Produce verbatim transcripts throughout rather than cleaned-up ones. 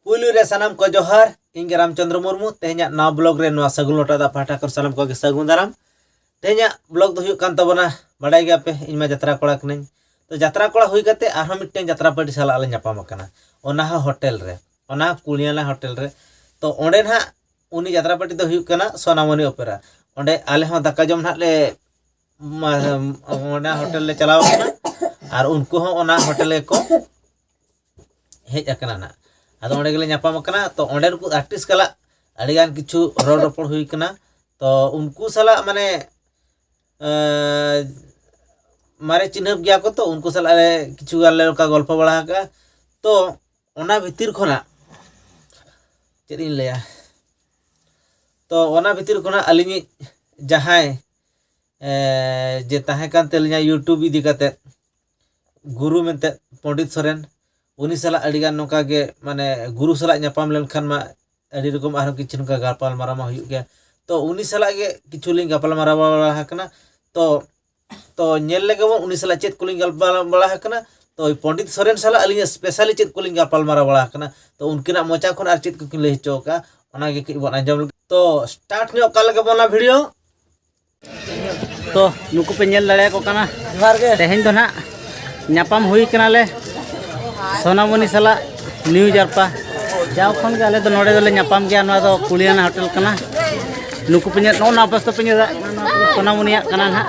ᱯᱩᱭᱞᱩ ᱨᱮ ᱥᱟᱱᱟᱢ ᱠᱚ ᱡᱚᱦᱟᱨ, ᱤᱧ ᱜᱮ ᱨᱟᱢᱪᱚᱸᱫᱽᱨᱚ ᱢᱩᱨᱢᱩ᱾ ᱛᱮᱦᱮᱧᱟᱜ ᱱᱟᱣᱟ ᱵᱞᱚᱜ ᱨᱮ ᱱᱚᱣᱟ ᱥᱟᱹᱜᱩᱱ ᱞᱚᱴᱟ ᱫᱟᱜ ᱯᱟᱦᱴᱟ ᱠᱷᱚᱱ ᱥᱟᱱᱟᱢ ᱠᱚᱜᱮ ᱥᱟᱹᱜᱩᱱ ᱫᱟᱨᱟᱢ᱾ ᱛᱮᱦᱮᱧᱟᱜ ᱵᱞᱚᱜ ᱫᱚ ᱦᱩᱭᱩᱜ ᱠᱟᱱ ᱛᱟᱵᱚᱱᱟ, ᱵᱟᱰᱟᱭ ᱜᱮᱭᱟᱯᱮ, ᱤᱧ ᱢᱟ ᱡᱟᱛᱨᱟ ᱠᱚᱲᱟ ᱠᱟᱹᱱᱟᱹᱧ᱾ ᱛᱚ, ᱡᱟᱛᱨᱟ ᱠᱚᱲᱟ ᱦᱩᱭ ᱠᱟᱛᱮ ᱟᱨᱦᱚᱸ ᱢᱤᱫᱴᱮᱱ ᱡᱟᱛᱨᱟ ᱯᱟᱹᱴᱤ ᱥᱟᱞᱟᱜ ᱞᱮ ᱧᱟᱯᱟᱢ ᱟᱠᱟᱱᱟ, ᱚᱱᱟ ᱦᱚᱸ ᱦᱳᱴᱮᱞ ᱨᱮ, ᱚᱱᱟ ᱦᱚᱸ ᱠᱩᱲᱤᱭᱟᱱᱟ ᱦᱳᱴᱮᱞ ᱨᱮ᱾ ᱛᱚ, ᱚᱸᱰᱮ ᱱᱟᱦᱟᱜ ᱩᱱᱤ ᱡᱟᱛᱨᱟ ᱯᱟᱹᱴᱤ ᱫᱚ ᱦᱩᱭᱩᱜ ᱠᱟᱱᱟ ᱥᱳᱱᱟᱢᱚᱱᱤ ᱚᱯᱮᱨᱟ᱾ ᱚᱸᱰᱮ ᱟᱞᱮ ᱦᱚᱸ ᱫᱟᱠᱟ ᱡᱚᱢ ᱱᱟᱦᱟᱜ ᱞᱮ, ᱢᱟ-, ᱚᱱᱟ ᱦᱳᱴᱮᱞ ᱞᱮ ᱪᱟᱞᱟᱣ ᱟᱠᱟᱱᱟ ᱟᱨ ᱩᱱᱠᱩ ᱦᱚᱸ ᱚᱱᱟ ᱦᱳᱴᱮᱞ ᱜᱮᱠᱚ ᱦᱮᱡ ᱟᱠᱟᱱᱟ ᱱᱟᱦᱟᱜ᱾ ᱟᱫᱚ ᱚᱸᱰᱮ ᱜᱮᱞᱮ ᱧᱟᱯᱟᱢ ᱟᱠᱟᱱᱟ᱾ ᱛᱚ, ᱚᱸᱰᱮ ᱱᱩᱠᱩ ᱟᱨᱴᱤᱥᱴ ᱥᱟᱞᱟᱜ ᱟᱹᱰᱤᱜᱟᱱ ᱠᱤᱪᱷᱩ ᱨᱚᱲ ᱨᱚᱯᱚᱲ ᱦᱩᱭ ᱠᱟᱱᱟ᱾ ᱛᱚ, ᱩᱱᱠᱩ ᱥᱟᱞᱟᱜ ᱢᱟᱱᱮ, ᱮᱸ, ᱢᱟᱨᱮ ᱪᱤᱱᱦᱟᱹᱯ ᱜᱮᱭᱟ ᱠᱚ, ᱛᱚ ᱩᱱᱠᱩ ᱥᱟᱞᱟᱜ ᱞᱮ ᱠᱤᱪᱷᱩ ᱜᱟᱱ ᱞᱮ ᱚᱱᱠᱟ ᱜᱚᱞᱯᱚ ᱵᱟᱲᱟ ᱟᱠᱟᱫᱼᱟ᱾ ᱛᱚ, ᱚᱱᱟ ᱵᱷᱤᱛᱤᱨ ᱠᱷᱚᱱᱟᱜ ᱪᱮᱫ ᱤᱧ ᱞᱟᱹᱭᱟ, ᱛᱚ, ᱚᱱᱟ ᱵᱷᱤᱛᱤᱨ ᱠᱷᱚᱱᱟᱜ ᱟᱹᱞᱤᱧᱤᱡ ᱡᱟᱦᱟᱸᱭ, ᱮ, ᱡᱮ ᱛᱟᱦᱮᱸ ᱠᱟᱱ ᱛᱟᱹᱞᱤᱧᱟ YouTube ᱤᱫᱤ ᱠᱟᱛᱮᱫ, ᱜᱩᱨᱩ ᱢᱮᱱᱛᱮ, ᱯᱚᱸᱰᱤᱛ ᱥᱚᱨᱮᱱ, ᱩᱱᱤ ᱥᱟᱞᱟᱜ ᱟᱹᱰᱤᱜᱟᱱ ᱱᱚᱝᱠᱟ ᱜᱮ, ᱢᱟᱱᱮ, ᱜᱩᱨᱩ ᱥᱟᱞᱟᱜ ᱧᱟᱯᱟᱢ ᱞᱮᱱᱠᱷᱟᱱ ᱢᱟ ᱟᱹᱰᱤ ᱨᱚᱠᱚᱢ ᱟᱨᱦᱚᱸ ᱠᱤᱪᱷᱩ ᱱᱚᱝᱠᱟ ᱜᱟᱯᱟᱞ ᱢᱟᱨᱟᱣ ᱢᱟ ᱦᱩᱭᱩᱜ ᱜᱮᱭᱟ᱾ ᱛᱚ, ᱩᱱᱤ ᱥᱟᱞᱟᱜ ᱜᱮ ᱠᱤᱪᱷᱩ ᱞᱤᱧ ᱜᱟᱯᱟᱞ ᱢᱟᱨᱟᱣ ᱵᱟᱲᱟ ᱟᱠᱟᱱᱟ᱾ ᱛᱚ, ᱛᱚ, ᱧᱮᱞ ᱞᱮᱜᱮ ᱵᱚᱱ ᱩᱱᱤ ᱥᱟᱞᱟᱜ ᱪᱮᱫ ᱠᱚᱞᱤᱧ ᱜᱟᱯᱟᱞ ᱵᱟᱲᱟ ᱟᱠᱟᱱᱟ᱾ ᱛᱚ, ᱯᱚᱸᱰᱤᱛ ᱥᱚᱨᱮᱱ ᱥᱟᱞᱟᱜ ᱟᱹᱞᱤᱧ specially ᱪᱮᱫ ᱠᱚᱞᱤᱧ ᱜᱟᱯᱟᱞ ᱢᱟᱨᱟᱣ ᱵᱟᱲᱟ ᱟᱠᱟᱱᱟ᱾ ᱛᱚ, ᱩᱱᱠᱤᱱᱟᱜ ᱢᱚᱪᱟ ᱠᱷᱚᱱ ᱟᱨ ᱪᱮᱫ ᱠᱚᱠᱤᱱ ᱞᱟᱹᱭ ᱦᱚᱪᱚ ᱟᱠᱟᱫᱼᱟ, ᱚᱱᱟ ᱜᱮ ᱠᱟᱹᱡ ᱵᱚᱱ ᱟᱸᱡᱚᱢ ᱞᱮᱜᱮ᱾ ᱛᱚ, start ᱧᱚᱜ ᱠᱟᱜ ᱞᱮᱜᱮ ᱵᱚᱱ ᱚᱱᱟ video᱾ ᱛᱚ, ᱱᱩᱠᱩ ᱯᱮ ᱧᱮᱞ ᱫᱟᱲᱮᱭᱟᱠᱚ ᱠᱟᱱᱟ᱾ ᱡᱚᱦᱟᱨ ᱜᱮ᱾ ᱛᱮᱦᱮᱧ ᱫᱚ ᱱᱟᱦᱟᱜ ᱧᱟᱯᱟᱢ ᱦᱩᱭ ᱠᱟᱱᱟᱞᱮ ᱥᱳᱱᱟᱢᱚᱱᱤ ᱥᱟᱞᱟᱜ ᱱᱤᱭᱩ ᱡᱟᱨᱯᱟ᱾ ᱡᱟᱣ ᱠᱷᱚᱱ ᱜᱮ ᱟᱞᱮ ᱫᱚ ᱱᱚᱰᱮ ᱫᱚᱞᱮ ᱧᱟᱯᱟᱢ ᱜᱮᱭᱟ᱾ ᱱᱚᱣᱟ ᱫᱚ ᱠᱩᱲᱤᱭᱟᱱᱟ ᱦᱳᱴᱮᱞ ᱠᱟᱱᱟ᱾ ᱱᱩᱠᱩ ᱯᱮ ᱧᱮᱞ, ᱱᱚᱜᱼᱚ ᱱᱚᱣᱟ ᱵᱚᱥᱛᱟ ᱯᱮ ᱧᱮᱞ ᱮᱫᱟ, ᱱᱚᱣᱟ ᱫᱚ ᱥᱳᱱᱟᱢᱚᱱᱤᱭᱟᱜ ᱠᱟᱱᱟ ᱱᱟᱦᱟᱜ᱾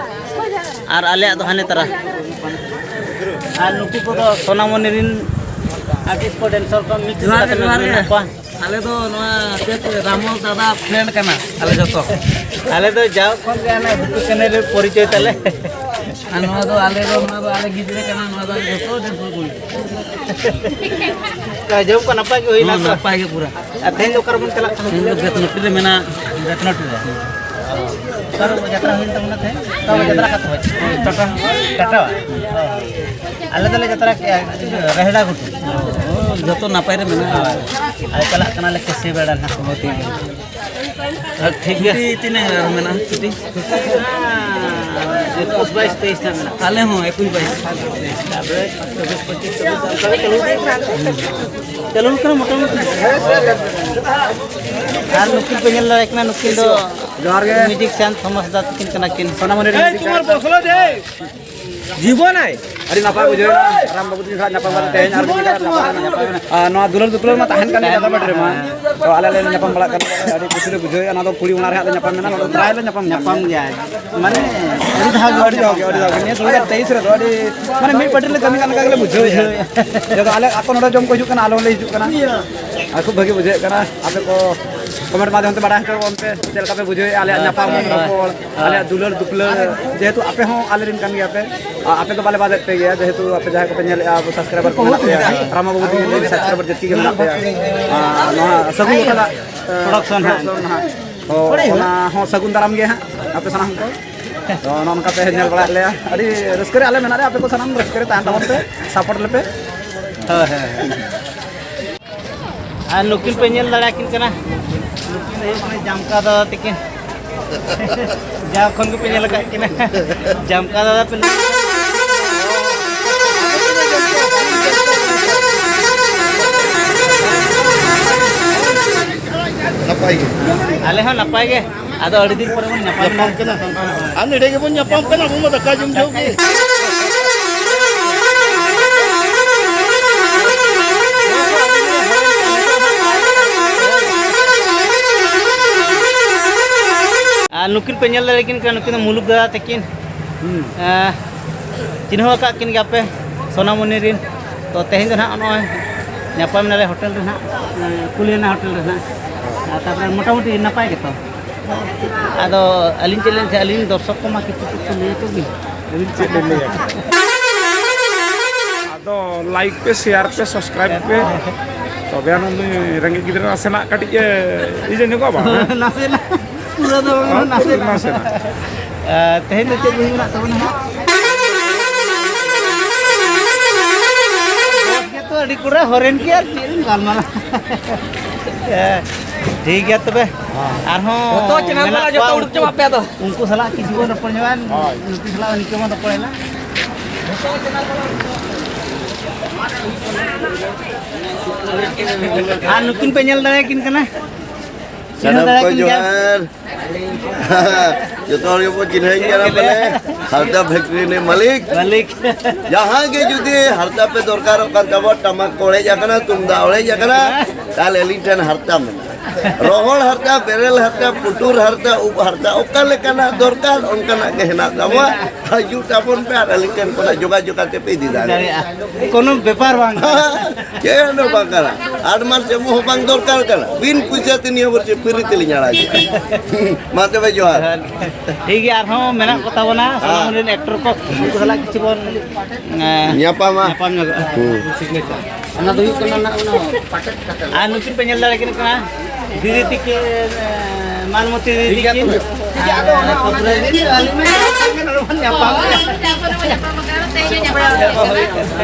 ᱟᱨ ᱟᱞᱮᱭᱟᱜ ᱫᱚ ᱦᱟᱱᱮ ᱛᱟᱨᱟ᱾ ᱟᱨ ᱱᱩᱠᱩ ᱠᱚᱫᱚ ᱥᱳᱱᱟᱢᱚᱱᱤ ᱨᱤᱱ ᱟᱨᱴᱤᱥᱴ ᱠᱚ, ᱰᱮᱱᱥᱟᱨ ᱠᱚ, ᱢᱤᱠᱥ ᱡᱚᱦᱟᱨ ᱜᱮ, ᱠᱟᱛᱮ ᱡᱚᱦᱟᱨ ᱜᱮ᱾ ᱢᱮᱱᱟᱜ ᱠᱚᱣᱟ᱾ ᱟᱞᱮ ᱫᱚ ᱱᱚᱣᱟ ᱪᱮᱫ ᱨᱟᱢᱚᱞ ᱫᱟᱫᱟ friend ᱠᱟᱱᱟ ᱟᱞᱮ ᱡᱚᱛᱚ᱾ ᱟᱞᱮ ᱫᱚ ᱡᱟᱣ ᱠᱷᱚᱱ ᱜᱮ ᱦᱟᱱᱟ ᱵᱷᱩᱛᱩ channel ᱨᱮ ᱯᱚᱨᱤᱪᱚᱭ ᱛᱟᱞᱮ᱾ ᱟᱨ ᱱᱚᱣᱟ ᱫᱚ ᱟᱞᱮ ᱫᱚ, ᱱᱚᱣᱟ ᱫᱚ ᱟᱞᱮ ᱜᱤᱫᱽᱨᱟᱹ ᱠᱟᱱᱟ, ᱱᱚᱣᱟ ᱫᱚ ᱟᱞᱮ ᱡᱚᱛᱚ ᱰᱮᱱᱥᱟᱨ ᱠᱚ ᱦᱩᱭᱩᱜᱼᱟ᱾ ᱛᱚ, ᱡᱚᱢ ᱠᱚ ᱱᱟᱯᱟᱭ ᱜᱮ ᱦᱩᱭᱱᱟ ᱦᱩᱸ, ᱛᱚ? ᱱᱟᱯᱟᱭ ᱜᱮ ᱯᱩᱨᱟ᱾ ᱟᱨ ᱛᱮᱦᱮᱧ ᱫᱚ ᱚᱠᱟ ᱨᱮᱵᱚᱱ ᱪᱟᱞᱟᱜ ᱠᱟᱱᱟ? ᱛᱮᱦᱮᱧ ᱫᱚ ᱵᱮᱛᱱᱚᱴᱤ ᱨᱮ ᱢᱮᱱᱟᱜᱼᱟ, ᱵᱮᱛᱱᱚᱴᱤ ᱨᱮ᱾ ᱚᱠᱟ ᱨᱮ ᱡᱟᱛᱨᱟ ᱦᱩᱭᱮᱱ ᱛᱟᱵᱚᱱᱟ ᱛᱮᱦᱮᱧ? ᱚᱠᱟ ᱨᱮ ᱡᱟᱛᱨᱟ ᱠᱟᱛᱷᱟ ᱦᱩᱭ? ᱴᱟᱴᱟ᱾ ᱴᱟᱴᱟ? ᱚ᱾ ᱟᱞᱮ ᱫᱚᱞᱮ ᱡᱟᱛᱨᱟ ᱠᱮᱜᱼᱟ, ᱨᱮᱦᱲᱟ ᱜᱷᱩᱴᱩ᱾ ᱚ, ᱡᱚᱛᱚ ᱱᱟᱯᱟᱭ ᱨᱮ ᱢᱮᱱᱟᱜᱼᱟ᱾ ᱦᱳᱭ᱾ ᱟᱨ ᱪᱟᱞᱟᱜ ᱠᱟᱱᱟᱞᱮ ᱠᱟᱹᱥᱤ ᱵᱮᱲᱟ ᱱᱟᱦᱟᱜ᱾ ᱦᱳᱭ, ᱴᱷᱤᱠ ᱜᱮᱭᱟ᱾ ᱟᱨ ᱴᱷᱤᱠ ᱜᱮᱭᱟ᱾ ᱪᱷᱩᱴᱤ ᱛᱤᱱᱟᱹᱜ ᱟᱨ ᱢᱮᱱᱟᱜᱼᱟ ᱪᱷᱩᱴᱤ? ᱮᱠᱩᱥ ᱵᱟᱭᱤᱥ ᱛᱮᱭᱤᱥ ᱱᱟᱜ ᱢᱮᱱᱟᱜᱼᱟ᱾ ᱟᱞᱮ ᱦᱚᱸ ᱮᱠᱩᱥ ᱵᱟᱭᱤᱥ᱾ ᱛᱟᱨᱯᱚᱨᱮ ᱪᱚᱵᱵᱤᱥ ᱯᱚᱸᱪᱤᱥ ᱪᱚᱵᱵᱤᱥ ᱚᱱᱠᱟ ᱜᱮ ᱪᱟᱹᱞᱩ ᱤᱫᱤᱭ ᱠᱟᱱᱟ᱾ ᱪᱟᱹᱞᱩ ᱠᱟᱱᱟ ᱢᱚᱴᱟᱢᱩᱴᱤ᱾ ᱟᱨ ᱱᱩᱠᱤᱱ ᱯᱮ ᱧᱮᱞ ᱫᱟᱲᱮᱭᱟᱠᱤᱱᱟ, ᱱᱩᱠᱤᱱ ᱫᱚ ᱡᱚᱦᱟᱨ ᱜᱮ᱾ ᱢᱤᱭᱩᱡᱤᱠ ᱥᱤᱭᱟᱱ ᱛᱷᱚᱢᱟᱥ ᱫᱟ ᱛᱟᱹᱠᱤᱱ ᱠᱟᱱᱟ ᱠᱤᱱ᱾ ᱥᱳᱱᱟᱢᱚᱱᱤ ᱨᱮ ᱡᱤᱵᱚᱱ ᱟᱭ᱾ ᱟᱹᱰᱤ ᱱᱟᱯᱟᱭ ᱵᱩᱡᱷᱟᱹᱣ ᱮᱱᱟ ᱨᱟᱢ ᱵᱟᱹᱵᱩ ᱛᱟᱹᱠᱤᱱ ᱥᱟᱞᱟᱜ ᱧᱟᱯᱟᱢ ᱠᱟᱛᱮ ᱛᱮᱦᱮᱧ ᱟᱨ ᱢᱤᱫ ᱡᱟᱭᱜᱟ ᱨᱮ ᱧᱟᱯᱟᱢ ᱮᱱᱟ᱾ ᱟᱨ ᱱᱚᱣᱟ ᱫᱩᱞᱟᱹᱲ ᱫᱩᱯᱞᱟᱹᱲ ᱢᱟ ᱛᱟᱦᱮᱱ ᱠᱟᱱ ᱜᱮᱭᱟ ᱜᱟᱛᱟ ᱵᱟᱹᱴ ᱨᱮᱢᱟ᱾ ᱛᱚ ᱟᱞᱮ ᱞᱮ ᱧᱟᱯᱟᱢ ᱵᱟᱲᱟᱜ ᱠᱟᱱ ᱜᱮᱭᱟ, ᱟᱹᱰᱤ ᱠᱩᱥᱤ ᱞᱮ ᱵᱩᱡᱷᱟᱹᱣᱮᱫᱼᱟ᱾ ᱱᱚᱣᱟ ᱫᱚ ᱠᱩᱲᱤ ᱚᱱᱟ ᱨᱮ ᱦᱟᱸᱜ ᱞᱮ ᱧᱟᱯᱟᱢ ᱮᱱᱟ, ᱱᱚᱣᱟ ᱫᱚ ᱯᱨᱟᱭ ᱞᱮ ᱧᱟᱯᱟᱢ ᱠᱟᱱ ᱧᱟᱯᱟᱢ ᱜᱮᱭᱟ᱾ ᱜᱮᱭᱟ, ᱢᱟᱱᱮ ᱟᱹᱰᱤ ᱫᱷᱟᱣ ᱜᱮ ᱟᱹᱰᱤ ᱫᱷᱟᱣ ᱜᱮ ᱟᱹᱰᱤ ᱫᱷᱟᱣ ᱜᱮ᱾ ᱱᱤᱭᱟᱹ ᱫᱩ ᱦᱟᱡᱟᱨ ᱛᱮᱭᱤᱥ ᱨᱮᱫᱚ ᱟᱹᱰᱤ ᱢᱟᱱᱮ ᱢᱤᱫ ᱯᱟᱹᱴᱤ ᱞᱮ ᱠᱟᱹᱢᱤ ᱠᱟᱱ ᱞᱮᱠᱟ ᱜᱮᱞᱮ ᱵᱩᱡᱷᱟᱹᱣᱮᱫᱼᱟ᱾ ᱡᱚᱛᱚ ᱟᱞᱮ ᱟᱠᱚ ᱱᱚᱰᱮ ᱡᱚᱢ ᱠᱚ ᱦᱤᱡᱩᱜ ᱠᱟᱱᱟ, ᱟᱞᱮ ᱦᱚᱸᱞᱮ ᱦᱤᱡᱩᱜ ᱠᱟᱱᱟ᱾ ᱟᱨ ᱠᱷᱩᱵ ᱵᱷᱟᱹᱜᱤ ᱵᱩᱡᱷᱟᱹᱜ ᱠᱟᱱᱟ᱾ ᱟᱯᱮ ᱠᱚ ᱠᱚᱢᱮᱱᱴ ᱢᱟᱫᱽᱫᱷᱚᱢ ᱛᱮ ᱵᱟᱲᱟᱭ ᱦᱚᱪᱚ ᱵᱚᱱ ᱯᱮ, ᱪᱮᱫ ᱞᱮᱠᱟ ᱯᱮ ᱵᱩᱡᱷᱟᱹᱣᱮᱫᱼᱟ ᱟᱞᱮᱭᱟᱜ ᱧᱟᱯᱟᱢ ᱨᱚᱯᱚᱲ, ᱟᱞᱮᱭᱟᱜ ᱫᱩᱞᱟᱹᱲ ᱫᱩᱯᱞᱟᱹᱲ᱾ ᱡᱮᱦᱮᱛᱩ ᱟᱯᱮ ᱦᱚᱸ ᱟᱞᱮ ᱨᱮᱱ ᱠᱟᱱ ᱜᱮᱭᱟ ᱯᱮ, ᱟᱨ ᱟᱯᱮ ᱫᱚ ᱵᱟᱞᱮ ᱵᱟᱫᱮᱫ ᱯᱮ ᱜᱮᱭᱟ, ᱡᱮᱦᱮᱛᱩ ᱟᱯᱮ ᱡᱟᱦᱟᱸᱭ ᱠᱚᱯᱮ ᱧᱮᱞᱮᱫᱼᱟ, ᱟᱵᱚ ᱥᱟᱵᱥᱠᱨᱟᱭᱵᱟᱨ ᱠᱚ ᱢᱮᱱᱟᱜ ᱯᱮᱭᱟ, ᱨᱟᱢᱟ ᱵᱟᱹᱵᱩ ᱛᱤᱧ ᱞᱟᱹᱭ ᱥᱟᱵᱥᱠᱨᱟᱭᱵᱟᱨ ᱡᱟᱹᱥᱛᱤ ᱜᱮ ᱢᱮᱱᱟᱜ ᱯᱮᱭᱟ᱾ ᱟᱨ ᱱᱚᱣᱟ ᱥᱟᱹᱜᱩᱱ ᱠᱟᱫᱟ, ᱯᱨᱚᱰᱟᱠᱥᱚᱱ ᱦᱟᱸᱜ᱾ ᱯᱨᱚᱰᱟᱠᱥᱚᱱ ᱦᱟᱸᱜ᱾ ᱛᱚ, ᱚᱱᱟ ᱦᱚᱸ ᱥᱟᱹᱜᱩᱱ ᱫᱟᱨᱟᱢ ᱜᱮ ᱦᱟᱸᱜ ᱟᱯᱮ ᱥᱟᱱᱟᱢ ᱠᱚ᱾ ᱛᱚ, ᱱᱚᱜᱼᱚ ᱱᱚᱝᱠᱟ ᱯᱮ ᱧᱮᱞ ᱵᱟᱲᱟᱭᱮᱫ ᱞᱮᱭᱟ, ᱟᱹᱰᱤ ᱨᱟᱹᱥᱠᱟᱹ ᱨᱮ ᱟᱞᱮ ᱢᱮᱱᱟᱜ ᱞᱮᱭᱟ, ᱟᱯᱮ ᱠᱚ ᱥᱟᱱᱟᱢ ᱨᱟᱹᱥᱠᱟᱹ ᱨᱮ ᱛᱟᱦᱮᱱ ᱛᱟᱵᱚᱱ ᱯᱮ, ᱥᱟᱯᱳᱨᱴ ᱞᱮᱯᱮ᱾ ᱦᱳᱭ, ᱦᱳᱭ, ᱦᱳᱭ᱾ ᱟᱨ ᱱᱩᱠᱤᱱ ᱯᱮ ᱧᱮᱞ ᱫᱟᱲᱮᱭᱟᱠᱤᱱ ᱠᱟᱱᱟ, ᱱᱩᱠᱤᱱ ᱫᱚ ᱦᱩᱭᱩᱜ ᱠᱟᱱᱟ ᱡᱟᱢᱠᱟ ᱫᱟᱫᱟ ᱛᱟᱹᱠᱤᱱ᱾ ᱡᱟᱣ ᱠᱷᱚᱱ ᱜᱮᱯᱮ ᱧᱮᱞ ᱟᱠᱟᱫ ᱠᱤᱱᱟ, ᱡᱟᱢᱠᱟ ᱫᱟᱫᱟ ᱯᱮ ᱞᱟᱹᱭ᱾ ᱱᱟᱯᱟᱭ ᱜᱮ᱾ ᱟᱞᱮ ᱦᱚᱸ ᱱᱟᱯᱟᱭ ᱜᱮ᱾ ᱟᱫᱚ ᱟᱹᱰᱤ ᱫᱤᱱ ᱯᱚᱨᱮ ᱵᱚᱱ ᱧᱟᱯᱟᱢ ᱧᱟᱯᱟᱢ ᱮᱱᱟ᱾ ᱠᱟᱱᱟ᱾ ᱟᱨ ᱱᱚᱰᱮ ᱜᱮᱵᱚᱱ ᱧᱟᱯᱟᱢ ᱠᱟᱱᱟ, ᱟᱵᱚ ᱢᱟ ᱫᱟᱠᱟ ᱡᱚᱢ ᱡᱚᱦᱚᱜ ᱜᱮ᱾ ᱟᱨ ᱱᱩᱠᱤᱱ ᱯᱮ ᱧᱮᱞ ᱫᱟᱲᱮᱭᱟᱠᱤᱱ ᱠᱟᱱᱟ, ᱱᱩᱠᱤᱱ ᱫᱚ ᱢᱩᱞᱩᱠ ᱫᱟᱫᱟ ᱛᱟᱹᱠᱤᱱ᱾ ᱦᱩᱸ᱾ ᱮᱸ, ᱪᱤᱱᱦᱟᱹᱣ ᱟᱠᱟᱫ ᱠᱤᱱ ᱜᱮᱭᱟᱯᱮ ᱥᱳᱱᱟᱢᱚᱱᱤ ᱨᱮᱱ᱾ ᱛᱚ, ᱛᱮᱦᱮᱧ ᱫᱚ ᱱᱟᱦᱟᱜ ᱱᱚᱜᱼᱚᱭ ᱧᱟᱯᱟᱢ ᱮᱱᱟᱞᱮ ᱦᱳᱴᱮᱞ ᱨᱮ ᱱᱟᱦᱟᱜ, ᱮᱸ, ᱠᱩᱞᱤᱭᱟᱱᱟ ᱦᱳᱴᱮᱞ ᱨᱮ ᱱᱟᱦᱟᱜ᱾ ᱟᱨ ᱛᱟᱨᱯᱚᱨᱮ ᱢᱚᱴᱟᱢᱩᱴᱤ ᱱᱟᱯᱟᱭ ᱜᱮᱛᱚ? ᱟᱫᱚ ᱟᱹᱞᱤᱧ ᱪᱮᱫ ᱞᱤᱧ ᱞᱟᱹᱭᱟ, ᱟᱹᱞᱤᱧ ᱫᱚᱨᱥᱚᱠ ᱠᱚᱢᱟ ᱠᱤᱪᱷᱩ ᱠᱤᱪᱷᱩ ᱞᱟᱹᱭ ᱟᱠᱚ ᱵᱤᱱ᱾ ᱟᱹᱞᱤᱧ ᱪᱮᱫ ᱞᱤᱧ ᱞᱟᱹᱭᱟ? ᱟᱫᱚ ᱞᱟᱭᱤᱠ ᱯᱮ, ᱥᱮᱭᱟᱨ ᱯᱮ, ᱥᱟᱵᱥᱠᱨᱟᱭᱤᱵ ᱯᱮ, ᱛᱚᱵᱮ ᱟᱱᱟᱝ ᱱᱩᱭ ᱨᱮᱸᱜᱮᱡ ᱜᱤᱫᱽᱨᱟᱹ ᱱᱟᱥᱮᱱᱟᱜ ᱠᱟᱹᱴᱤᱡ ᱮ ᱤᱭᱟᱹ ᱧᱚᱜᱚᱜᱼᱟ ᱵᱟᱝ? ᱱᱟᱥᱮᱱᱟᱜ, ᱯᱩᱨᱟᱹ ᱫᱚ ᱵᱟᱝ, ᱦᱚᱸ, ᱱᱟᱥᱮᱱᱟᱜ᱾ ᱱᱟᱥᱮᱱᱟᱜ᱾ ᱟᱨ ᱛᱮᱦᱮᱧ ᱫᱚ ᱪᱮᱫ ᱵᱤᱱ ᱢᱮᱱᱟᱜ ᱛᱟᱵᱚᱱᱟ ᱦᱟᱸᱜ? ᱵᱚᱥ ᱜᱮᱛᱚ ᱟᱹᱰᱤ ᱠᱚᱲᱟ ᱦᱚᱨᱮᱱ ᱜᱮ ᱟᱨ ᱪᱮᱫ ᱵᱤᱱ ᱜᱟᱞᱢᱟᱨᱟᱣ? ᱦᱮᱸ, ᱴᱷᱤᱠ ᱜᱮᱭᱟ ᱛᱚᱵᱮ᱾ ᱟᱨᱦᱚᱸ ᱡᱚᱛᱚ channel ᱢᱮᱱᱟᱜ ᱵᱟᱞᱟ ᱡᱚᱛᱚ ᱠᱚᱣᱟ ᱩᱰᱩᱠ ᱩᱱᱠᱩ, ᱪᱟᱵᱟᱜ ᱯᱮ ᱟᱫᱚ᱾ ᱩᱱᱠᱩ ᱥᱟᱞᱟᱜ ᱠᱤᱪᱷᱩ ᱵᱚᱱ ᱨᱚᱯᱚᱲ ᱧᱚᱜᱼᱟ᱾ ᱦᱳᱭ᱾ ᱱᱩᱠᱩ ᱥᱟᱞᱟᱜ ᱱᱤᱝᱠᱟᱹ ᱵᱚᱱ ᱨᱚᱯᱚᱲᱮᱱᱟ᱾ ᱟᱨ ᱱᱩᱠᱤᱱ ᱯᱮ ᱧᱮᱞ ᱫᱟᱲᱮᱭᱟᱠᱤᱱ ᱠᱟᱱᱟ? ᱪᱤᱱᱦᱟᱹᱣ ᱥᱟᱱᱟᱢ ᱠᱚ ᱫᱟᱲᱮᱭᱟᱠᱤᱱ ᱜᱮᱭᱟ? ᱡᱚᱦᱟᱨ᱾ ᱡᱚᱛᱚ ᱦᱚᱲ ᱜᱮᱵᱚ ᱪᱤᱱᱦᱟᱹᱭ ᱠᱟᱱᱟ ᱵᱚᱞᱮ, ᱦᱟᱨᱛᱟ factory ᱨᱤᱱᱤᱡ ᱢᱟᱹᱞᱤᱠ᱾ ᱢᱟᱹᱞᱤᱠ᱾ ᱡᱟᱦᱟᱸ ᱜᱮ ᱡᱩᱫᱤ ᱦᱟᱨᱛᱟ ᱯᱮ ᱫᱚᱨᱠᱟᱨᱚᱜ ᱠᱟᱱ ᱛᱟᱵᱚ, ᱴᱟᱢᱟᱠ ᱠᱚ ᱚᱲᱮᱡ ᱟᱠᱟᱱᱟ, ᱛᱩᱢᱫᱟᱜ ᱚᱲᱮᱡ ᱟᱠᱟᱱᱟ, ᱛᱟᱦᱞᱮ ᱟᱹᱞᱤᱧ ᱴᱷᱮᱱ ᱦᱟᱨᱛᱟ ᱢᱮᱱᱟᱜᱼᱟ᱾ ᱨᱚᱦᱚᱲ ᱦᱟᱨᱛᱟ, ᱵᱮᱨᱮᱞ ᱦᱟᱨᱛᱟ, ᱯᱩᱴᱩᱨ ᱦᱟᱨᱛᱟ, ᱩᱵ ᱦᱟᱨᱛᱟ, ᱚᱠᱟ ᱞᱮᱠᱟᱱᱟᱜ ᱫᱚᱨᱠᱟᱨ ᱚᱱᱠᱟᱱᱟᱜ ᱜᱮ ᱦᱮᱱᱟᱜ ᱛᱟᱵᱚᱣᱟ᱾ ᱦᱤᱡᱩᱜ ᱛᱟᱵᱚᱱ ᱯᱮ ᱟᱨ ᱟᱹᱞᱤᱧ ᱴᱷᱮᱱ ᱠᱷᱚᱱᱟᱜ ᱡᱳᱜᱟᱡᱳᱜᱽ ᱠᱟᱛᱮ ᱯᱮ ᱤᱫᱤ ᱫᱟᱲᱮᱭᱟᱜᱼᱟ᱾ ᱫᱟᱲᱮᱭᱟᱜᱼᱟ᱾ ᱠᱳᱱᱳ ᱵᱮᱯᱟᱨ ᱵᱟᱝ ᱠᱟᱱᱟ᱾ ᱪᱮᱫ ᱦᱚᱸ ᱵᱟᱝ ᱠᱟᱱᱟ᱾ advance ᱮᱢᱚᱜ ᱦᱚᱸ ᱵᱟᱝ ᱫᱚᱨᱠᱟᱨ ᱠᱟᱱᱟ᱾ ᱵᱤᱱ ᱯᱚᱭᱥᱟ ᱛᱮ ᱱᱤᱭᱟᱹ ᱵᱚᱪᱷᱚᱨ free ᱛᱮᱞᱤᱧ ᱟᱲᱟᱜᱮᱜᱼᱟ᱾ ᱢᱟ ᱛᱚᱵᱮ ᱡᱚᱦᱟᱨ᱾ ᱴᱷᱤᱠ ᱜᱮᱭᱟ, ᱟᱨᱦᱚᱸ ᱢᱮᱱᱟᱜ ᱠᱚ ᱛᱟᱵᱚᱱᱟ ᱥᱟᱱᱟᱢ ᱨᱮᱱ actor ᱠᱚ, ᱩᱱᱠᱩ ᱥᱟᱞᱟᱜ ᱠᱤᱪᱷᱩ ᱵᱚᱱ, ᱮᱸ, ᱧᱟᱯᱟᱢᱟ᱾ ᱧᱟᱯᱟᱢ ᱧᱚᱜᱚᱜᱼᱟ᱾ ᱦᱩᱸ᱾ ᱚᱱᱟ ᱫᱚ ᱦᱩᱭᱩᱜ ᱠᱟᱱᱟ ᱱᱟᱜ ᱚᱱᱟ ᱯᱟᱴᱮᱫ ᱠᱟᱛᱮ᱾ ᱟᱨ ᱱᱩᱠᱤᱱ ᱯᱮ ᱧᱮᱞ ᱫᱟᱲᱮ ᱠᱤᱱ ᱠᱟᱱᱟ, ᱫᱤᱫᱤ ᱛᱤᱠᱤᱱ, ᱮᱸ, ᱢᱟᱞᱚᱛᱤ ᱫᱤᱫᱤ ᱴᱷᱤᱠ ᱜᱮᱭᱟ ᱛᱤᱠᱤᱱ᱾ ᱛᱚᱵᱮ᱾ ᱴᱷᱤᱠ ᱜᱮᱭᱟ, ᱟᱫᱚ ᱚᱱᱟ, ᱚᱱᱟ ᱟᱨ ᱜᱮ᱾ ᱛᱚᱵᱮ ᱟᱹᱞᱤᱧ ᱢᱟ ᱧᱟᱯᱟᱢ ᱜᱮ᱾ ᱛᱮᱦᱮᱧ ᱧᱟᱯᱟᱢ ᱜᱮ᱾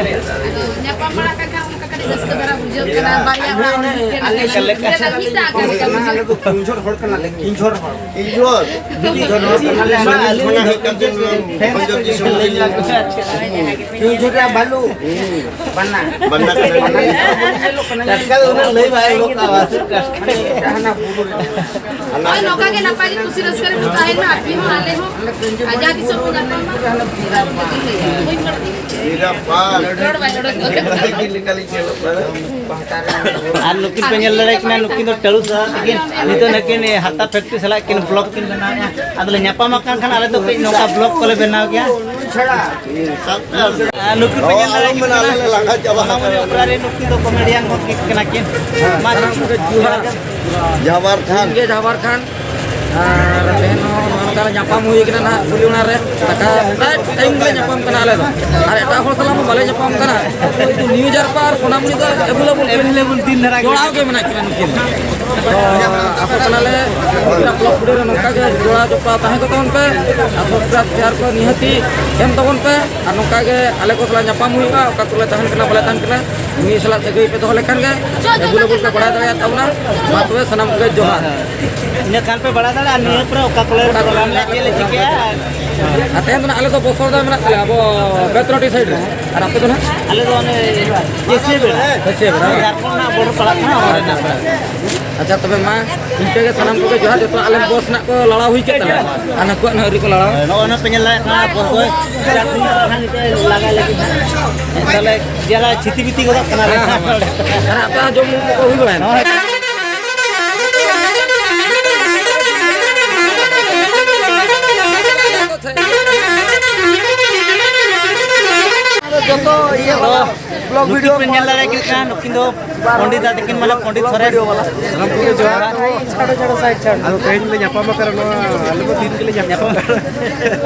ᱟᱫᱚ ᱧᱟᱯᱟᱢ ᱵᱟᱲᱟ ᱠᱟᱱ ᱠᱷᱟᱱ ᱚᱱᱠᱟ ᱠᱟᱹᱴᱤᱡ ᱨᱟᱹᱥᱠᱟᱹ ᱫᱷᱟᱨᱟ ᱵᱩᱡᱷᱟᱹᱜ ᱠᱟᱱᱟ᱾ ᱵᱟᱨᱭᱟ ᱚᱲᱟᱜ ᱦᱚᱲ ᱢᱤᱫᱴᱮᱱ ᱟᱞᱮ ᱨᱮ ᱠᱟᱞᱮ ᱢᱤᱫᱴᱮᱱ ᱟᱞᱮ ᱫᱚ ᱠᱮᱢᱤᱥᱴᱨᱤ ᱠᱮᱢᱤᱥᱴᱨᱤ ᱠᱮᱢᱤᱥᱴᱨᱤ᱾ ᱟᱞᱮ ᱫᱚ ᱠᱮᱣᱚᱱᱡᱷᱚᱨ ᱦᱚᱲ ᱠᱟᱱᱟᱞᱮ, ᱠᱮᱣᱚᱱᱡᱷᱚᱨ ᱦᱚᱲ᱾ ᱤᱧ ᱦᱚᱸ᱾ ᱤᱧ ᱦᱚᱸ᱾ ᱟᱞᱮ ᱟᱞᱮ ᱠᱷᱚᱱᱟᱜ ᱦᱮᱡ ᱠᱟᱛᱮ ᱯᱷᱮᱱ ᱠᱚ ᱞᱟᱹᱭ ᱧᱚᱜ ᱠᱚᱣᱟ᱾ ᱠᱮᱣᱚᱱᱡᱷᱚᱨ ᱨᱮᱭᱟᱜ ᱵᱟᱹᱞᱩ᱾ ᱵᱟᱱᱟ᱾ ᱵᱟᱱᱟ ᱠᱟᱱᱟ᱾ ᱴᱟᱴᱠᱟ ᱫᱚ ᱩᱱᱟᱹᱜ ᱞᱟᱹᱭ ᱵᱟᱭ ᱦᱩᱭᱩᱜ ᱠᱟᱱᱟ, ᱴᱟᱴᱠᱟ᱾ ᱦᱟᱱᱟ ᱵᱩᱨᱩ ᱨᱮ᱾ ᱦᱳᱭ, ᱱᱚᱝᱠᱟ ᱜᱮ ᱱᱟᱯᱟᱭ ᱜᱮ ᱠᱩᱥᱤ ᱨᱟᱹᱥᱠᱟᱹ ᱨᱮᱵᱚᱱ ᱛᱟᱦᱮᱱ ᱢᱟ, ᱟᱯᱮ ᱦᱚᱸ ᱟᱞᱮ ᱦᱚᱸ᱾ ᱟᱨ ᱡᱟᱦᱟᱸ ᱛᱤᱥᱚᱜ ᱵᱚᱱ ᱧᱟᱯᱟᱢ ᱢᱟ, ᱟᱨ ᱵᱟᱹᱧ ᱵᱟᱲᱟᱭᱟ᱾ ᱱᱤᱨᱟ ᱯᱟᱨ᱾ ᱨᱚᱲ ᱵᱟᱭ ᱨᱚᱲ ᱜᱚᱫ᱾ ᱞᱮᱠᱟᱞᱤᱧ ᱧᱮᱞᱚᱜ ᱠᱟᱱᱟ᱾ ᱟᱨ ᱱᱩᱠᱤᱱ ᱯᱮ ᱧᱮᱞ ᱫᱟᱲᱮᱭᱟᱜ ᱠᱟᱱᱟ, ᱱᱩᱠᱤᱱ ᱫᱚ ᱴᱟᱹᱲᱩ ᱥᱟᱦᱟ ᱛᱟᱹᱠᱤᱱ᱾ ᱱᱤᱛᱚᱜ ᱱᱩᱠᱤᱱ ᱦᱟᱨᱛᱟ factory ᱥᱟᱞᱟᱜ ᱠᱤᱱ vlog ᱠᱤᱱ ᱵᱮᱱᱟᱣᱮᱫᱼᱟ᱾ ᱟᱫᱚ ᱞᱮ ᱧᱟᱯᱟᱢ ᱟᱠᱟᱱ ᱠᱷᱟᱱ ᱟᱞᱮ ᱫᱚ ᱠᱟᱹᱡ ᱱᱚᱝᱠᱟ vlog ᱠᱚᱞᱮ ᱵᱮᱱᱟᱣ ᱜᱮᱭᱟ᱾ ᱟᱨ ᱱᱩᱠᱤᱱ ᱯᱮ ᱧᱮᱞ ᱫᱟᱲᱮᱭᱟᱜ ᱠᱤᱱ ᱠᱟᱱᱟ, ᱟᱞᱮ ᱞᱮ ᱞᱟᱸᱜᱟ ᱪᱟᱵᱟ ᱚᱱᱟ ᱢᱚᱱᱮ ᱟᱠᱟᱱᱟ᱾ ᱚᱠᱟ ᱨᱮ ᱱᱩᱠᱤᱱ ᱫᱚ comedian ᱦᱚᱸ ᱠᱤᱱ ᱠᱟᱱᱟ ᱠᱤᱱ᱾ ᱢᱟ ᱡᱚᱦᱟᱨ᱾ ᱡᱟᱵᱟᱨ ᱠᱷᱟᱱ᱾ ᱤᱧ ᱜᱮ ᱡᱟᱵᱟᱨ ᱠᱷᱟᱱ᱾ ᱟᱨ ᱛᱮᱦᱮᱧ ᱦᱚᱸ ᱱᱚᱣᱟ ᱛᱟᱦᱞᱮ ᱧᱟᱯᱟᱢ ᱦᱩᱭ ᱠᱟᱱᱟ ᱱᱟᱦᱟᱜ ᱠᱩᱞᱤ ᱚᱲᱟᱜ ᱨᱮ, ᱫᱟᱠᱟ ᱯᱨᱟᱭ ᱴᱟᱭᱤᱢ ᱜᱮᱞᱮ ᱧᱟᱯᱟᱢ ᱠᱟᱱᱟ ᱟᱞᱮ ᱫᱚ᱾ ᱟᱨ ᱮᱴᱟᱜ ᱦᱚᱲ ᱥᱟᱞᱟᱜ ᱢᱟ ᱵᱟᱞᱮ ᱧᱟᱯᱟᱢ ᱠᱟᱱᱟ, ᱠᱤᱱᱛᱩ ᱱᱤᱭᱩ ᱡᱟᱨᱯᱟ ᱟᱨ ᱥᱳᱱᱟᱢᱩᱱᱤ ᱫᱚ ᱮᱵᱮᱞᱮᱵᱮᱞ ᱫᱤᱱ ᱫᱷᱟᱨᱟ ᱜᱮ᱾ ᱡᱚᱲᱟᱣ ᱜᱮ ᱢᱮᱱᱟᱜ ᱠᱤᱱᱟ ᱱᱩᱠᱤᱱ᱾ ᱛᱚ ᱟᱥᱚᱜ ᱠᱟᱱᱟᱞᱮ ᱱᱩᱠᱤᱱᱟᱜ ᱵᱞᱚᱜ ᱵᱷᱤᱰᱤᱭᱳ ᱨᱮ ᱱᱚᱝᱠᱟ ᱜᱮ ᱡᱚᱲᱟᱣ ᱡᱚᱯᱲᱟᱣ ᱛᱟᱦᱮᱸ ᱠᱚ ᱛᱟᱵᱚᱱ ᱯᱮ, ᱟᱨ ᱥᱟᱵᱥᱠᱨᱟᱭᱤᱵ ᱥᱮᱭᱟᱨ ᱠᱚ ᱱᱤᱦᱟᱹᱛᱤ ᱮᱢ ᱛᱟᱵᱚᱱ ᱯᱮ, ᱟᱨ ᱱᱚᱝᱠᱟ ᱜᱮ ᱟᱞᱮ ᱠᱚ ᱥᱟᱞᱟᱜ ᱧᱟᱯᱟᱢ ᱦᱩᱭᱩᱜᱼᱟ, ᱚᱠᱟ ᱠᱚᱨᱮ ᱛᱟᱦᱮᱱ ᱠᱟᱱᱟ ᱵᱟᱞᱮ ᱛᱟᱦᱮᱱ ᱠᱟᱱᱟ, ᱩᱱᱤ ᱥᱟᱞᱟᱜ ᱥᱟᱹᱜᱟᱹᱭ ᱯᱮ ᱫᱚᱦᱚ ᱞᱮᱠᱷᱟᱱ ᱜᱮ ᱮᱵᱮᱞᱮᱵᱮᱞ ᱯᱮ ᱵᱟᱲᱟᱭ ᱫᱟᱲᱮᱭᱟᱜ ᱛᱟᱵᱚᱱᱟ᱾ ᱢᱟ ᱛᱚᱵᱮ ᱥᱟᱱᱟᱢ ᱠᱚᱜᱮ ᱡᱚᱦᱟᱨ᱾ ᱤᱱᱟᱹ ᱠᱷᱟᱱ ᱯᱮ ᱵᱟᱲᱟᱭ ᱫᱟᱲᱮᱭᱟᱜᱼᱟ ᱱᱤᱭᱟᱹ ᱯᱚᱨᱮ ᱚᱠᱟ ᱠᱚᱞᱮ ᱯᱨᱳᱜᱨᱟᱢ ᱨᱮ ᱪᱮᱫ ᱞᱮ ᱪᱤᱠᱟᱹᱭᱟ᱾ ᱟᱨ ᱛᱮᱦᱮᱧ ᱫᱚ ᱱᱟᱜ ᱟᱞᱮ ᱫᱚ ᱵᱚᱥᱚᱨ ᱫᱚ ᱢᱮᱱᱟᱜ ᱛᱟᱞᱮᱭᱟ ᱟᱵᱚ ᱵᱮᱛᱱᱚᱴᱤ ᱥᱟᱭᱤᱰ ᱨᱮ, ᱟᱨ ᱟᱯᱮ ᱫᱚ ᱱᱟᱜ? ᱟᱞᱮ ᱫᱚ ᱚᱱᱮ ᱡᱮᱥᱮ ᱵᱮᱲᱟ᱾ ᱡᱮᱥᱮ ᱵᱮᱲᱟ᱾ ᱡᱷᱟᱲᱠᱷᱚᱸᱰ ᱨᱮᱱᱟᱜ ᱵᱚᱰᱟᱨ ᱯᱟᱲᱟᱜ ᱠᱟᱱᱟ, ᱚᱱᱟ ᱨᱮᱱᱟᱜ ᱯᱨᱳᱜᱨᱟᱢ᱾ ᱟᱪᱪᱷᱟ, ᱛᱚᱵᱮ ᱢᱟ ᱤᱱᱠᱟᱹ ᱜᱮ ᱥᱟᱱᱟᱢ ᱠᱚᱜᱮ ᱡᱚᱦᱟᱨ᱾ ᱡᱚᱛᱚ ᱟᱞᱮ ᱵᱚᱥ ᱱᱟᱜ ᱠᱚ ᱞᱟᱲᱟᱣ ᱦᱩᱭ ᱠᱮᱫ ᱛᱟᱞᱮᱭᱟ, ᱟᱨ ᱱᱩᱠᱩᱣᱟᱜ ᱱᱟᱜ ᱟᱹᱣᱨᱤ ᱠᱚ ᱞᱟᱲᱟᱣᱟ᱾ ᱱᱚᱜᱼᱚᱭ ᱱᱟ ᱯᱮ ᱧᱮᱞ ᱫᱟᱲᱮᱭᱟᱜ ᱠᱟᱱᱟ ᱵᱚᱥ ᱫᱚ ᱪᱟᱨ ᱠᱷᱚᱱ ᱞᱟᱜᱟᱭ ᱞᱟᱹᱜᱤᱫ ᱦᱟᱸᱜ᱾ ᱛᱟᱦᱞᱮ ᱡᱟᱞᱟ ᱪᱷᱤᱛᱤ ᱵᱤᱛᱤ ᱜᱚᱫᱚᱜ ᱠᱟᱱᱟ ᱞᱮ᱾ ᱦᱮᱸ, ᱦᱮᱸ᱾ ᱟᱨ ᱟᱯᱮ ᱦᱚᱸ ᱡᱚᱢ ᱧᱩ ᱠᱚ ᱦᱩᱭ ᱵᱟᱲᱟᱭᱮᱱᱟ? ᱦᱳᱭ᱾ ᱡᱚᱛᱚ ᱤᱭᱟᱹ ᱵᱞᱚᱜ ᱱᱩᱠᱤᱱ ᱵᱷᱤᱰᱤᱭᱳ ᱯᱮ ᱧᱮᱞ ᱫᱟᱲᱮᱭᱟᱠᱤᱱ ᱠᱟᱱᱟ, ᱱᱩᱠᱤᱱ ᱫᱚ ᱯᱚᱱᱰᱤᱛ ᱫᱟ ᱛᱟᱹᱠᱤᱱ, ᱢᱟᱱᱮ ᱯᱚᱱᱰᱤᱛ ᱥᱚᱨᱮᱱ᱾ ᱥᱟᱱᱟᱢ ᱠᱚᱜᱮ ᱡᱚᱦᱟᱨ᱾ ᱟᱫᱚ ᱛᱮᱦᱮᱧ ᱞᱮ ᱧᱟᱯᱟᱢ ᱟᱠᱟᱱᱟ, ᱱᱚᱣᱟ ᱟᱞᱮ ᱫᱚ ᱫᱤᱱ ᱜᱮᱞᱮ ᱧᱟᱯᱟᱢ ᱠᱟᱱᱟ᱾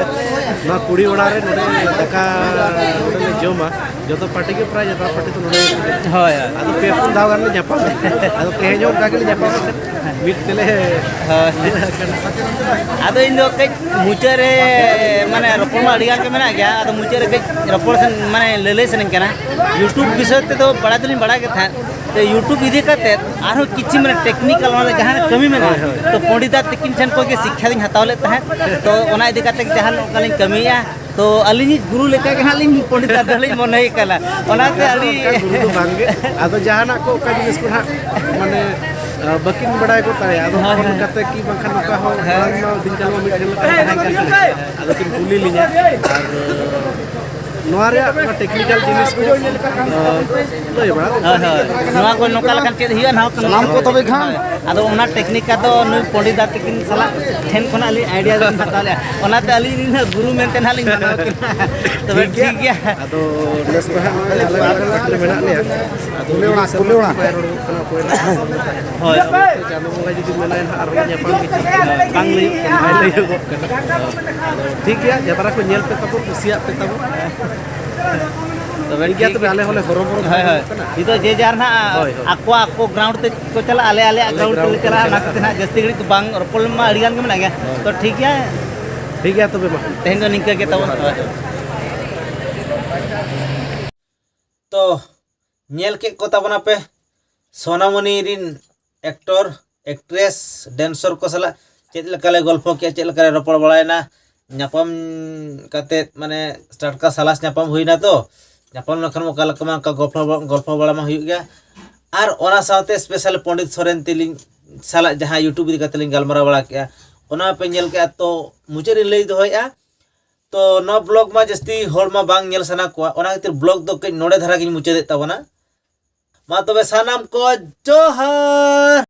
ᱱᱚᱣᱟ ᱠᱩᱲᱤ ᱚᱲᱟᱜ ᱨᱮ ᱱᱚᱰᱮ ᱫᱟᱠᱟ ᱱᱚᱰᱮ ᱞᱮ ᱡᱚᱢᱟ᱾ ᱡᱚᱛᱚ ᱯᱟᱨᱴᱤ ᱜᱮ ᱯᱨᱟᱭ ᱡᱚᱛᱚ ᱯᱟᱨᱴᱤ ᱫᱚ ᱱᱚᱰᱮ ᱜᱮ᱾ ᱦᱳᱭ, ᱦᱳᱭ᱾ ᱟᱫᱚ ᱯᱮ ᱯᱩᱱ ᱫᱷᱟᱣ ᱜᱟᱱ ᱞᱮ ᱧᱟᱯᱟᱢ ᱮᱱᱟ᱾ ᱟᱫᱚ ᱛᱮᱦᱮᱧ ᱦᱚᱸ ᱚᱱᱠᱟ ᱜᱮᱞᱮ ᱧᱟᱯᱟᱢ ᱟᱠᱟᱱᱟ᱾ ᱢᱤᱫ ᱛᱮᱞᱮ ᱦᱳᱭ᱾ ᱟᱫᱚ ᱤᱧ ᱫᱚ ᱠᱟᱹᱡ ᱢᱩᱪᱟᱹᱫ ᱨᱮ, ᱢᱟᱱᱮ, ᱨᱚᱯᱚᱲ ᱢᱟ ᱟᱹᱰᱤ ᱜᱟᱱ ᱜᱮ ᱢᱮᱱᱟᱜ ᱜᱮᱭᱟ, ᱟᱫᱚ ᱢᱩᱪᱟᱹᱫ ᱨᱮ ᱠᱟᱹᱡ ᱨᱚᱯᱚᱲ ᱥᱮᱱ, ᱢᱟᱱᱮ, ᱞᱟᱹᱞᱟᱹᱭ ᱥᱟᱱᱟᱧ ᱠᱟᱱᱟ᱾ YouTube ᱵᱤᱥᱚᱭ ᱛᱮᱫᱚ ᱵᱟᱲᱟᱭ ᱫᱚᱞᱤᱧ ᱵᱟᱲᱟᱭ ᱜᱮ ᱛᱟᱦᱮᱸᱫ, ᱛᱚ YouTube ᱤᱫᱤ ᱠᱟᱛᱮᱫ ᱟᱨᱦᱚᱸ ᱠᱤᱪᱷᱩ, ᱢᱟᱱᱮ, ᱴᱮᱠᱱᱤᱠᱟᱞ, ᱚᱱᱟ ᱨᱮ ᱡᱟᱦᱟᱸ ᱠᱟᱹᱢᱤ ᱢᱮᱱᱟᱜᱼᱟ, ᱦᱳᱭ, ᱦᱳᱭ᱾ ᱛᱚ ᱯᱚᱱᱰᱤᱛ ᱫᱟ ᱛᱤᱠᱤᱱ ᱴᱷᱮᱱ ᱠᱷᱚᱱ ᱜᱮ ᱥᱤᱠᱠᱷᱟ ᱞᱤᱧ ᱦᱟᱛᱟᱣ ᱞᱮᱫ ᱛᱟᱦᱮᱸᱫ, ᱛᱚ ᱚᱱᱟ ᱤᱫᱤ ᱠᱟᱛᱮᱫ ᱡᱟᱦᱟᱸ ᱱᱚᱝᱠᱟ ᱞᱤᱧ ᱠᱟᱹᱢᱤᱭᱮᱫᱼᱟ, ᱛᱚ ᱟᱹᱞᱤᱧᱤᱡ ᱜᱩᱨᱩ ᱞᱮᱠᱟ ᱜᱮ ᱦᱟᱸᱜ ᱞᱤᱧ ᱯᱚᱱᱰᱤᱛ ᱫᱟ ᱫᱚᱞᱤᱧ ᱢᱚᱱᱮᱭᱮ ᱠᱟᱱᱟ, ᱚᱱᱟᱛᱮ ᱟᱹᱰᱤ ᱚᱱᱠᱟ ᱜᱩᱨᱩ ᱫᱚ ᱵᱟᱝᱜᱮ᱾ ᱟᱫᱚ ᱡᱟᱦᱟᱱᱟᱜ ᱠᱚ ᱚᱠᱟ ᱡᱤᱱᱤᱥ ᱠᱚ ᱦᱟᱸᱜ, ᱢᱟᱱᱮ, ᱟᱹ, ᱵᱟᱹᱠᱤᱱ ᱵᱟᱲᱟᱭ ᱜᱚᱫ ᱫᱟᱲᱮᱭᱟᱜᱼᱟ᱾ ᱟᱫᱚ ᱦᱳᱭ, ᱯᱷᱳᱱ ᱦᱳᱭ᱾ ᱠᱟᱛᱮ ᱠᱤ ᱵᱟᱝᱠᱷᱟᱱ ᱱᱚᱝᱠᱟ ᱦᱚᱸ ᱦᱮᱸ᱾ ᱢᱟᱲᱟᱝ ᱢᱟ ᱫᱤᱱ ᱠᱟᱞᱚᱢ ᱢᱤᱫ ᱴᱷᱮᱱ ᱞᱮ ᱛᱟᱦᱮᱸ ᱠᱟᱱ ᱛᱟᱦᱮᱸᱫ᱾ ᱟᱫᱚ ᱠᱤᱱ ᱠᱩᱞᱤ ᱞᱤᱧᱟ᱾ ᱟᱨ, ᱟᱹ, ᱱᱚᱣᱟ ᱨᱮᱭᱟᱜ ᱚᱱᱟ ᱴᱮᱠᱱᱤᱠᱟᱞ ᱡᱤᱱᱤᱥ ᱠᱚ, ᱟᱹ, ᱞᱟᱹᱭ ᱵᱟᱲᱟ᱾ ᱦᱳᱭ, ᱦᱳᱭ᱾ ᱱᱚᱣᱟ ᱠᱚ ᱱᱚᱝᱠᱟ ᱞᱮᱠᱷᱟᱱ ᱪᱮᱫ ᱦᱩᱭᱩᱜᱼᱟ, ᱱᱚᱣᱟ ᱠᱚ ᱥᱟᱱᱟᱢ ᱠᱚ ᱛᱚᱵᱮ ᱠᱷᱟᱱ ᱦᱳᱭ᱾ ᱟᱫᱚ ᱚᱱᱟ ᱴᱮᱠᱱᱤᱠ ᱫᱚ ᱱᱩᱭ ᱯᱚᱱᱰᱤᱛ ᱫᱟ ᱛᱟᱹᱠᱤᱱ ᱥᱟᱞᱟᱜ ᱴᱷᱮᱱ ᱠᱷᱚᱱᱟᱜ ᱟᱹᱞᱤᱧ ᱟᱭᱰᱤᱭᱟ ᱞᱤᱧ ᱦᱟᱛᱟᱣ ᱞᱮᱫᱼᱟ, ᱚᱱᱟᱛᱮ ᱟᱹᱞᱤᱧ ᱨᱤᱱ ᱦᱟᱸᱜ ᱜᱩᱨᱩ ᱢᱮᱱᱛᱮ ᱱᱟᱦᱟᱜ ᱞᱤᱧ ᱢᱟᱱᱟᱣ ᱠᱤᱱᱟ᱾ ᱛᱚᱵᱮ ᱴᱷᱤᱠ ᱜᱮᱭᱟ᱾ ᱴᱷᱤᱠ ᱜᱮᱭᱟ᱾ ᱟᱫᱚ ᱱᱮᱥ ᱢᱟ ᱦᱟᱸᱜ ᱱᱚᱜᱼᱚᱭ ᱟᱞᱮ ᱵᱟᱨ ᱦᱚᱲ ᱠᱟᱹᱴᱤᱡ ᱞᱮ ᱢᱮᱱᱟᱜ ᱞᱮᱭᱟ᱾ ᱟᱫᱚ ᱠᱩᱞᱮ ᱚᱲᱟᱜ, ᱠᱩᱞᱮ ᱚᱲᱟᱜ᱾ ᱵᱟᱭ ᱨᱚᱲᱚᱜ ᱠᱟᱱᱟ ᱚᱠᱚᱭ ᱦᱚᱸ᱾ ᱦᱳᱭ᱾ ᱪᱟᱸᱫᱚ ᱵᱚᱸᱜᱟ ᱡᱩᱫᱤ ᱢᱮᱱᱟᱭ ᱱᱟᱦᱟᱜ ᱟᱨᱦᱚᱸ ᱧᱟᱯᱟᱢ ᱜᱮ ᱪᱮᱫ? ᱵᱟᱝ ᱞᱟᱹᱭᱚᱜ ᱠᱟᱱᱟ᱾ ᱵᱟᱭ ᱞᱟᱹᱭᱚᱜᱚᱜ ᱠᱟᱱᱟ᱾ ᱴᱷᱤᱠ ᱜᱮᱭᱟ, ᱡᱟᱛᱨᱟ ᱠᱚ ᱧᱮᱞ ᱯᱮ ᱛᱟᱵᱚᱱ, ᱠᱩᱥᱤᱭᱟᱜ ᱯᱮ ᱛᱟᱵᱚᱱ᱾ ᱛᱚᱵᱮ ᱴᱷᱤᱠ ᱜᱮᱭᱟ, ᱴᱷᱤᱠ ᱛᱚᱵᱮ ᱜᱮᱭᱟ᱾ ᱟᱞᱮ ᱦᱚᱸᱞᱮ ᱦᱚᱨᱚᱵᱚᱨᱚ ᱦᱳᱭ, ᱦᱳᱭ᱾ ᱠᱟᱱᱟ᱾ ᱱᱤᱛᱚᱜ ᱡᱮ ᱡᱟᱨ ᱱᱟᱦᱟᱜ ᱦᱳᱭ, ᱦᱳᱭ᱾ ᱟᱠᱚ ᱟᱠᱚ ᱜᱨᱟᱣᱩᱱᱰ ᱛᱮ ᱠᱚ ᱪᱟᱞᱟᱜᱼᱟ, ᱟᱞᱮ ᱟᱞᱮᱭᱟᱜ ᱟᱞᱮ ᱜᱨᱟᱣᱩᱱᱰ ᱜᱨᱟᱣᱩᱱᱰ ᱛᱮᱞᱮ ᱛᱮᱞᱮ ᱪᱟᱞᱟᱜᱼᱟ᱾ ᱚᱱᱟ ᱪᱟᱞᱟᱜᱼᱟ᱾ ᱠᱷᱟᱹᱛᱤᱨ ᱱᱟᱦᱟᱜ ᱡᱟᱹᱥᱛᱤ ᱜᱷᱟᱹᱲᱤᱡ ᱫᱚ ᱵᱟᱝ ᱨᱚᱯᱚᱲ ᱢᱟ ᱟᱹᱰᱤ ᱜᱟᱱ ᱜᱮ ᱢᱮᱱᱟᱜ ᱜᱮᱭᱟ᱾ ᱦᱳᱭ᱾ ᱛᱚ ᱴᱷᱤᱠ ᱜᱮᱭᱟ᱾ ᱴᱷᱤᱠ ᱜᱮᱭᱟ, ᱛᱚᱵᱮ ᱢᱟ᱾ ᱛᱮᱦᱮᱧ ᱫᱚ ᱱᱤᱝᱠᱟᱹ ᱜᱮ ᱛᱟᱵᱚᱱ᱾ ᱡᱚᱦᱟᱨ᱾ ᱦᱳᱭ᱾ ᱛᱚ, ᱧᱮᱞ ᱠᱮᱫ ᱠᱚ ᱛᱟᱵᱚᱱᱟᱯᱮ ᱥᱳᱱᱟᱢᱚᱱᱤ ᱨᱤᱱ ᱮᱠᱴᱚᱨ, ᱮᱠᱴᱨᱮᱥ, ᱰᱮᱱᱥᱚᱨ ᱠᱚ ᱥᱟᱞᱟᱜ ᱪᱮᱫ ᱞᱮᱠᱟ ᱞᱮ ᱜᱚᱞᱯᱷᱚ ᱠᱮᱜᱼᱟ, ᱪᱮᱫ ᱞᱮᱠᱟ ᱞᱮ ᱨᱚᱯᱚᱲ ᱵᱟᱲᱟᱭᱮᱱᱟ᱾ ᱧᱟᱯᱟᱢ ᱠᱟᱛᱮᱫ ᱢᱟᱱᱮ ᱴᱟᱴᱠᱟ ᱥᱟᱞᱟᱥ ᱧᱟᱯᱟᱢ ᱦᱩᱭᱱᱟ ᱛᱚ, ᱧᱟᱯᱟᱢ ᱞᱮᱱᱠᱷᱟᱱ ᱚᱠᱟ ᱞᱮᱠᱟ ᱢᱟ ᱚᱱᱠᱟ ᱜᱚᱞᱯᱷᱚ, ᱜᱚᱞᱯᱷᱚ ᱵᱟᱲᱟ ᱢᱟ ᱦᱩᱭᱩᱜ ᱜᱮᱭᱟ᱾ ᱟᱨ ᱚᱱᱟ ᱥᱟᱶᱛᱮ ᱥᱯᱮᱥᱟᱞ ᱯᱚᱱᱰᱤᱛ ᱥᱚᱨᱮᱱ ᱛᱮᱞᱤᱧ ᱥᱟᱞᱟᱜ ᱡᱟᱦᱟᱸ YouTube ᱤᱫᱤ ᱠᱟᱛᱮ ᱞᱤᱧ ᱜᱟᱞᱢᱟᱨᱟᱣ ᱵᱟᱲᱟ ᱠᱮᱜᱼᱟ, ᱚᱱᱟ ᱯᱮ ᱧᱮᱞ ᱠᱮᱜᱼᱟ᱾ ᱛᱚ ᱢᱩᱪᱟᱹᱫ ᱨᱤᱧ ᱞᱟᱹᱭ ᱫᱚᱦᱚᱭᱮᱫᱼᱟ, ᱛᱚ ᱱᱚᱣᱟ ᱵᱞᱚᱜ ᱢᱟ ᱡᱟᱹᱥᱛᱤ ᱦᱚᱲ ᱢᱟ ᱵᱟᱝ ᱧᱮᱞ ᱥᱟᱱᱟ ᱠᱚᱣᱟ, ᱚᱱᱟ ᱠᱷᱟᱹᱛᱤᱨ ᱵᱞᱚᱜ ᱫᱚ ᱠᱟᱹᱡ ᱱᱚᱰᱮ ᱫᱷᱟᱨᱟ ᱜᱤᱧ ᱢᱩᱪᱟᱹᱫᱮᱫ ᱛᱟᱵᱚᱱᱟ᱾ ᱢᱟ ᱛᱚᱵᱮ ᱥᱟᱱᱟᱢ ᱠᱚ ᱡᱚᱦᱟᱨ᱾